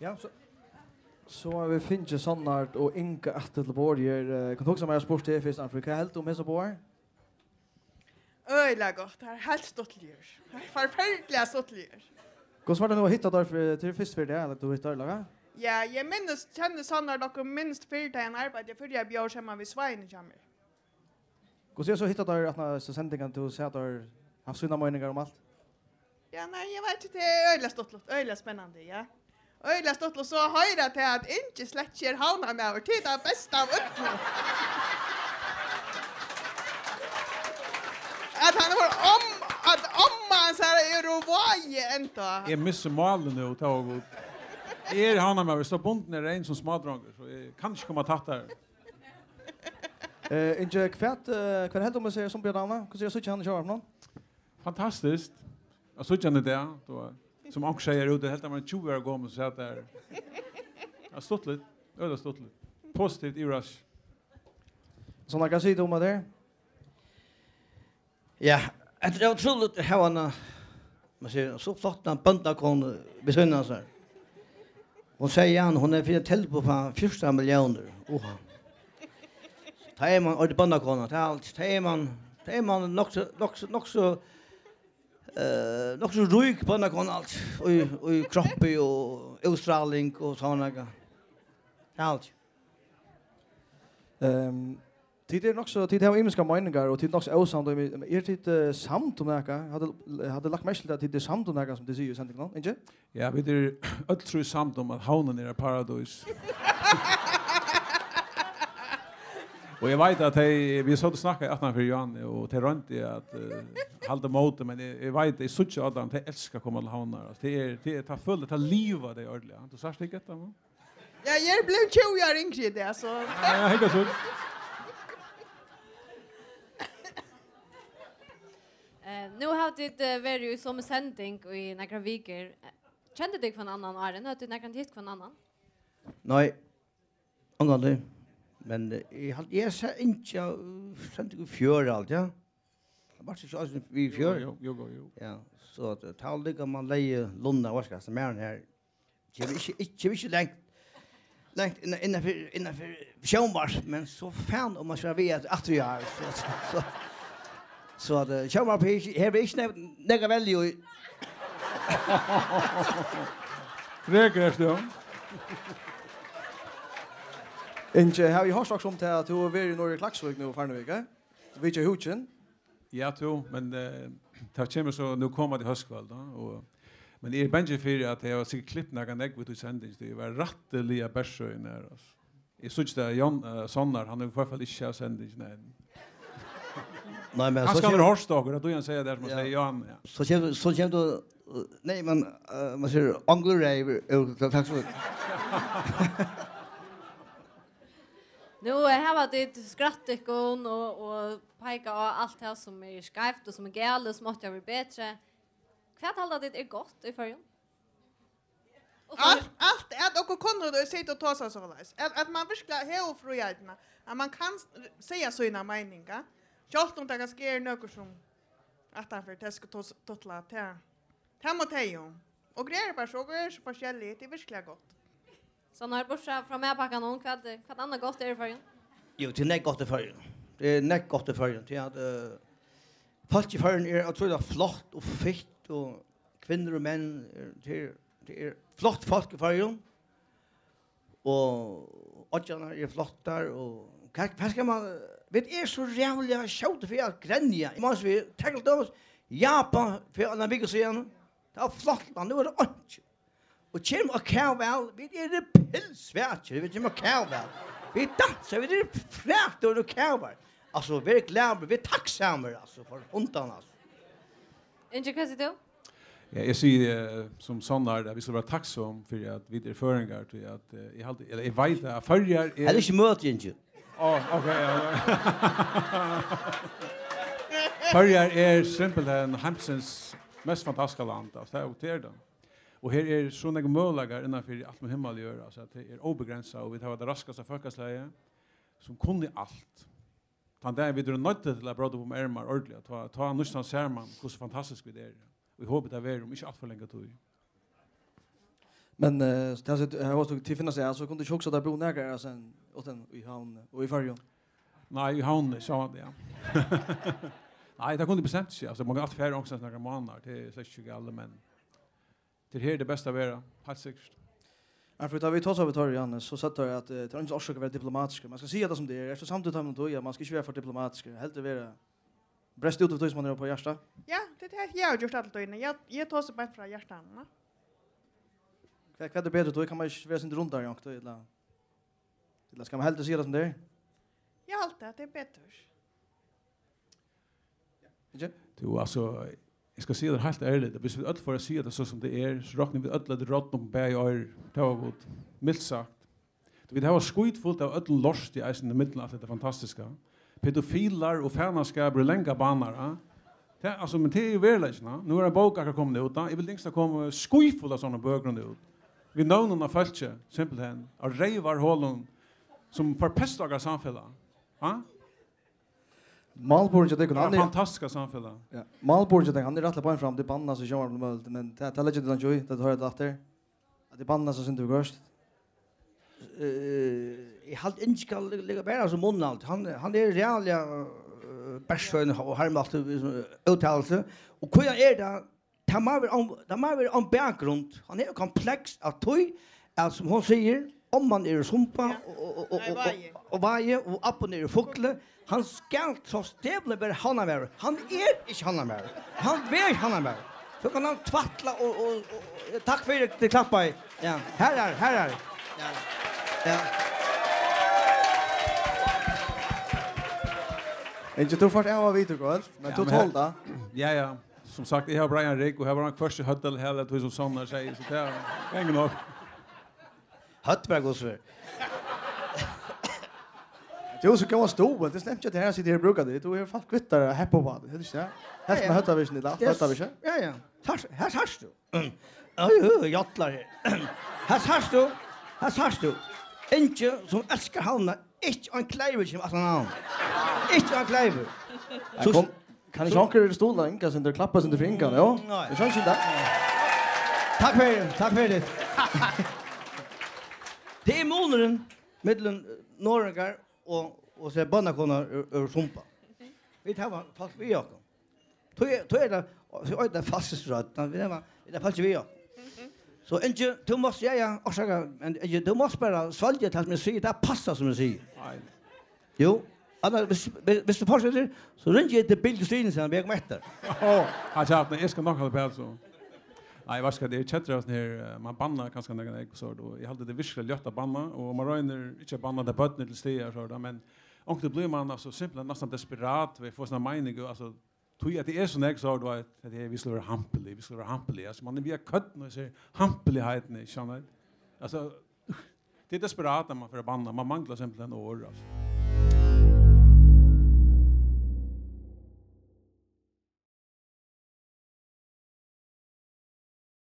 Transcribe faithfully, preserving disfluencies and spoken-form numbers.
Ja, so, so hava vit fingið Sonnard og Inga aftur til borðið her. Eh, kundi hugsað mær at spurt teg fyrst, Arnfríð, hvat heldur tú um hesar báðar? Øgiliga gott. Tað er heilt stuttligur. Tað er forferdiliga stuttligur. Hvussu var tað nú at hitta teir fyri, til fyrst fyri teg, at tú hitti teir, ella hvat? Ja, eg minnist, kenni Sonnard okkum minst fyri, tá hann arbeiddi í fyrra bjór saman við Sveini hjá mær. Hvussu er so at hitta teir aftan á hesa sendingina, tú sært teir hava sínar meiningar um alt? Ja, nei, eg veit ikki, tað er øgiliga stuttligt, øgiliga spennandi, ja. Øgiliga stuttligt so at hoyra tað, at Ingi slett ikki er havnarmaður, tað er tað besta av øllum. At hann hevur om-, at omma hansara er úr Vági enntá. Eg missi málið nú, tá var gott. Eg eri havnarmaður, eg stóð bundin í reyn sum smádrongur, so eg kann ikki koma tættari. Eh, Ingi, hvat, eh, hvat heldur tú um at siga sum Bjørn Anna? Hvussu er at síggja hann í sjónvarpinum? Fantastiskt. At síggja hann í dag, tú veit, sum onkur sigur úti, helt hann var tjúgu ára gomul, sum sat har. Ja, stuttligt. Øgiliga stuttligt. Positivt yvirraskað. Sannur, hvat sigur tú um at tað er? Ja, hetta er ótrúligt at hava hana, man sigur, so flotta bóndakonu við síðuna av sær. Hon segði, ja, hon hevur fingið tilboð uppá fjúrtan milliónir. Uha. Tá er man orðin bóndakona, tað er alt. Tá er man, tá er man nokk so, nokk so, nokk so, eh, nokk so rík bóndakona, alt. Og í, og í kroppi og útstráling og sovorðið. Tað er alt. Ehm, tit eru nokk so, tit hava ymiskar meiningar, og tit eru nokk so ósamd, men eru tit, eh, samd um nakað? Hava tit, hava tit lagt merki til, at tit eru samd um nakað, sum tit siga í sendingunum, Ingi? Ja, vit eru øll trý samd um, at Havnin er eitt paradís. Og eg veit, at tey, vit sótu og snakkaðu aftan fyri, Johanne, og tey royndu at, eh, halda móti, men eg, eg veit, eg síggi á teimum, tey elska at koma til Havnar. Altso, tað er, tað er, tað følir, tað liva tey ordiliga. Tú sært tað ikki, Johanne? Ja, eg eri blivin tjúgu ár yngri í dag, so. Ja, ja, hygg so. Eh, nú hava tit, eh, verið í somu sending í nakrar vikur. Eh, kendu tit hvønn annan áðrenn? Hava tit nakrantíð hitt hvønn annan? Nei, ongantíð. Men, eh, eg haldi, eg sá Ingi, eh, sending í fjør alt, ja. Var tað ikki eisini í fjør? Jú, jú, jú, jú. Ja, so at, eh, tá líka man leiði Lunda, hvat skal eg siga, meir enn her. Kemur ikki, ikki, kemur ikki langt, langt innan, innanfyri, innanfyri sjónvarp, men so fan um man skal vera við at aftur í ár. So, so, so, so at, eh, sjónvarp er ikki, her er ikki nógv, nógv at velja í. Frekur ert tú. Ingi, havi eg hoyrt okkurt um tað, at tú hevur verið norður í Klaksvík nú farnu viku? Vitja Húkin? Ja, tú, men, eh, tað kemur so, nú koma tey hóskvøld, tá, og, men eg eri bangin fyri, at tey hava sikkurt klipt nakað nógv út í sending, tað var rættiliga bersøgin her, altso. Eg síggi tað, Jon, eh, Sonnar, hann hevur í hvørt fall ikki sæð sendingina enn. Nei, men so kanska hann kemur hevur hoyrt okkum, at tú hann sigur tað, sum hann, ja, sigur, Jon, ja. So kemur, so kemur tú, eh, nei, men, eh, man sigur, onkel Ray, eh, takk so. Nú, eh, hava tit skratt tykkum og, og peika á alt tað sum er skeivt og sum er galið, sum átti at verið betri. Hvat halda tit er gott í Føroyum? Uttan alt, alt at okur kunnu sita og tosa soleiðis. At, at man virkuliga hevur fríheitina, at man kann s-, siga sína meiningar. Sjálvt um tað kanska er nøkur sum aftanfyri tað skal tos-, totla tað. Tað má tey jú. Okur eru bara so, okur eru so forskellig, tað er virkuliga gott. Sonnar, burtursæð frá matpakkanum, hvat, hvat annað gott er í Føroyum? Jú, tað er nógv gott í Føroyum. Tað er nógv gott í Føroyum. Tað er at, eh, fólk í Føroyum er ótrúliga flott og fitt, og kvinnur og menn, eh, tað er, tað er flott fólk í Føroyum. Og oyggjarnar eru flottar, og hvat, hvat skal man, vit eru so ræðuliga skjót fyri at grenja. Eg má siga, tak til dømis Japan fyri eina viku síðan. Tað var flott land, nú er tað einki. Og kemur og kavar væl, vit eru pilsvakir, vit kemur og kavar væl. Vit dansa, vit eru frækir og kavar. Altso, ver glaður, ver takksamur, altso, fyri hundan, altso. Ingi, hvat sigur tú? Ja, eg sigi, eh, sum Sonnar, at vit skulu vera takksom fyri, at vit eru føroyingar, tí at, eh, eg haldi, ella eg veit, at Føroyar er... Ella ikki møti, Ingi. Á, ok, ja. Føroyar er simpelthen heimsins mest fantastiska land, altso, tað er, tað er tað. Og her er so nógvir møguleikar innanfyri alt, sum himmal og jørð, altso, at tað er óbegrensað, og vit hava tað raskasta fólkaslagið, sum kunnu alt. Tann dagin vit eru noyddir til at bróta upp um ermar ordiliga, tá, tá nýstan sær man, hvussu fantastisk vit eru. Og eg hopi, tað verður um ikki alt for langa tíð. Men eh, tað er, her var tit finnast, ja, so kunnu tit ikki hugsa tær at búð nakar, altså, uttan í Havn og í Føroyum. Nei, í Havn, sjálvandi, ja. Nei, tað kunnu vit bestemt ikki. Altså, man kann altíð fara onkustaðni nakrar mánaðar, tað er slett ikki galið, men tað er her tað er best at vera, heilt sikkurt. Ja, for tá vit tosaðu við teir, Janne, so søgdu teir at eh, tað er eingin orsøk at vera diplomatiskur. Man skal siga tað sum tað er. Ert tú samdur við teimum um tí, at man skal ikki vera for diplomatiskur? Heldur vera bresta út av tí sum man hevur á hjarta? Ja, tað er tað eg havi gjørt alla tíðina. Eg, eg tosi beint frá hjartanum, ja. Hvat, hvat er betri, tí kann man ikki vera eitt sindur rundari, onkuntíð, ella, ella skal man heldur siga tað sum tað er? Eg haldi, at tað er betur. Ikki? Tú, altso, eg skal siga tær heilt ærligt, at viss vit øll fóru at siga tað so sum tað er, so rokna vit øll at rotna okkum bæði oyru. Tað var gott. Mildt sagt. Vit hava skítfult av øllum lorti eisini millum alt hetta fantastiska. Pedofilar og fanaskapur og langar banar, a? Tað, altso, men tað er jú veruleikin, a? Nú er ein bók akkurát komin út, a? Eg vil ynskt at koma skítfult av sovorðnum bøkur út. Við nøvnum av fólki, simpelthen, av reyvarholum, sum forpesta okkara samfelag. A? Málburðurin hjá tykkum, hann er fantastiska samfelag. Ja. Málburðurin hjá tykkum, hann er rættiliga bein fram, tað er bannað sum sjónvarpinum møguligt, men tað, tað leggja tit einki í, tað hoyra tit aftur. At tað er bannað sum sindur viðhvørt. Eh, eg haldi ikki skal liggja bara sum munn alt. Hann, hann er realiga uh, bersøgn og harmalt í úttalelse. Og hví hann er tað, tað má vera um, tað má vera um bakgrund. Hann er kompleks av tí, at sum hon sigur, omman er í Sumba og, og, og, og, og, og, og Vági og abbin er í Fugli. Hann skal so stevna vera Havnarmaður. Hann er ikki Havnarmaður. Hann verður ikki Havnarmaður. So kann hann tvætla og, og, og, og takk fyri, tað klappaði. Ja, her er, her er. Ja. Ja. Ingi, tú fært av at vita, gott, men ja, tú men tolir tað. Ja, ja. Sum sagt, eg havi breiðan rygg, og her var hann hvørki høvd ella hæl, at tú sum sonnar sigur, so tað er nokk. Høvd var gott svør. Tú er so góðan stuðul, tað er slemt at her sita her og brúka teg. Tú hevur fólk kvittar at heppa upp á teg, heldur ikki tað? Helvt, ja, ja, men høvd var ikki, alt høvd var ikki. Ja, ja. Her, her sært tú. Oj, oj, oj, jollar her. Her sært tú. Her sært tú. Ingi, sum elskar Havnar, ikki ein kleivur kemur aftan á hann. Ikki ein kleivur. Nei, so kom, kann ikki onkur stuðla Inga, sum tær klappa, sum tær fingur, jo? Nei. Eg skilji tað. Takk fyri, takk fyri. Tað er munurin millum eh, norðoyingar og, og so bóndakonar úr, úr Sumba. Vit hava fólk við okkum. Tú er, tú er tað, so er tað fastiskt rødd, men vit hava, vit hava fólk við okkum. So, Ingi, tú mást, ja, ja, orsaka, men Ingi, tú mást bara svølgja tað sum eg sigi, tað passar sum eg sigi. Nei. Jú, annars, viss, viss, viss tú fortsetur, so ringi eg til Bill Christiansen, hann ber meg eftir. Ó, hann sigur, at eg skal nokk halda uppat, so. Nei, veitst tú hvat, eg eri keddur av sånn her, eh, man bannar kanska nakað nógv, so, og eg haldi, tað er virkuliga ljótt at banna, og man roynir ikki at banna, tá børn eru til staðar, so, men onkuntíð blívur man, altso, simpelthen næstan desperat við at fáa sína meining, og, altso, tí at tað er so nógv, so, tú veit, at tað er, vit skulu vera hampilig, vit skulu vera hampilig, altso, man er við at kødna hesi hampiligheitini, skilur tú? Altso, tað er desperat, at man fer at banna, man manglar simpelthen orð, altso.